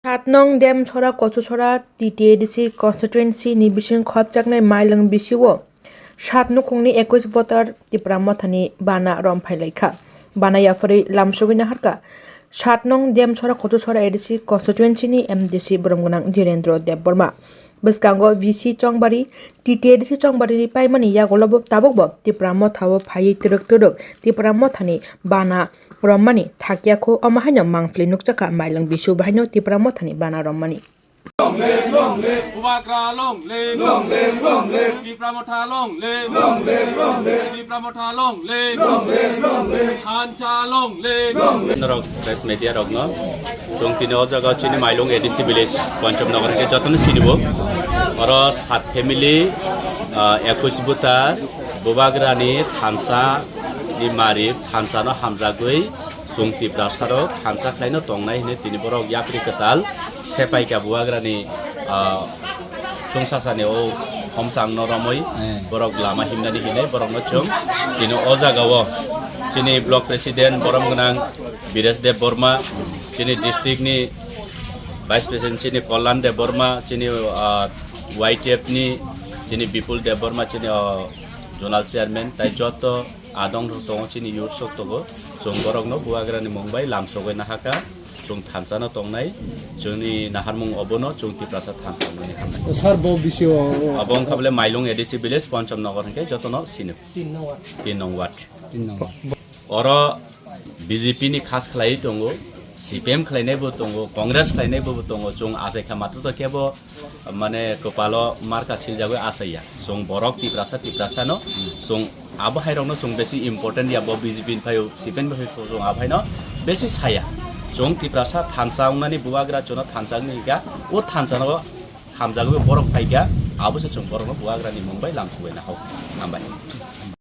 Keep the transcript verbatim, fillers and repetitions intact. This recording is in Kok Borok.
Satnong Demsora Kochusora T T A D C constituency ni bising khopjaknai mailung bisio sat nukhungni ekwis voter Tipra Mothani bana romphai laikha. Bana yapharwi lamsogwi naharkha satnong Demsora Kochusora A D C constituency ni M D C boromgwnang Dhirendra Debbarma. Bwskango V C Chongbari, T T A D C Chongbarini paimani yagulo bo tabukbo Tipra Mothao phaiwi twrwk twrwk Tipra Mothani bana rommani thakya kho, omo haino mangpli nukjakha mailung bisu bahaino Tipra Mothani bana rommani. Bubagra long live! Long live, long live! Tipra Motha long live! Long live, long live! Tipra Motha long live! Long live, long live! Thansa long live! Long live! Norok press media rokno chwng tini o jaga chini Mailung A D C village Pancham Nagar hwnkhe jotono sinibo. Oro sat family, ah, ekwis buta Bubagrani thansa ni mari thansa no hamjagwi chwng Tiprasa rok thansa khlaino tongnai hwnwi tini borok yapri kwtal sepaikha Bubagrani, ah, chwngsasani o homsang no romwi Eh. borok lama himnani hinwi borokno chwng tini o jaga o chini block president borom gwnang Biresh Deb Borma, chini district ni vice president chini Kollan Deb Borma, chini, ah, Y T F ni chini Bipul Deb Borma, chini, ah, zonal chairman, tai joto adong rok tongo chini youth sok tongo. Chwng borokno Bubagrani mung bai lamsogwi nahaka. Chwng thansa no tongnai, chwngni naharmung obono chwng Tiprasa thansa hwnwi hamnai. Sir, bo bisio Abo wngkha bole Mailung A D C village, Pancham Nagar hwnkhe jotono sino. Tin nong ward. Tin nong ward. Tin nong ward. Oro B J P ni khas khlaiwi tongo, C P M khlainaibo tongo, Congress khlainaibo tongo, chwng achaikha matwtwi kebo mane kwpalo marka siljagwi achaiya. Chwng borok Tiprasa, Tiprasa no chwng abo hairokno chwng besi important ya, bo B J P ni phaio, C P M ni phaio chwng abo haino besi saya. Chwng Tiprasa thansa wngnani Bubagra chwngno thansa wngwi hwnkha, o thansa no hamjagwi borok phaikha, abo se chwng borokno Bubagrani mung bai lamsogwi nahao. Hambai.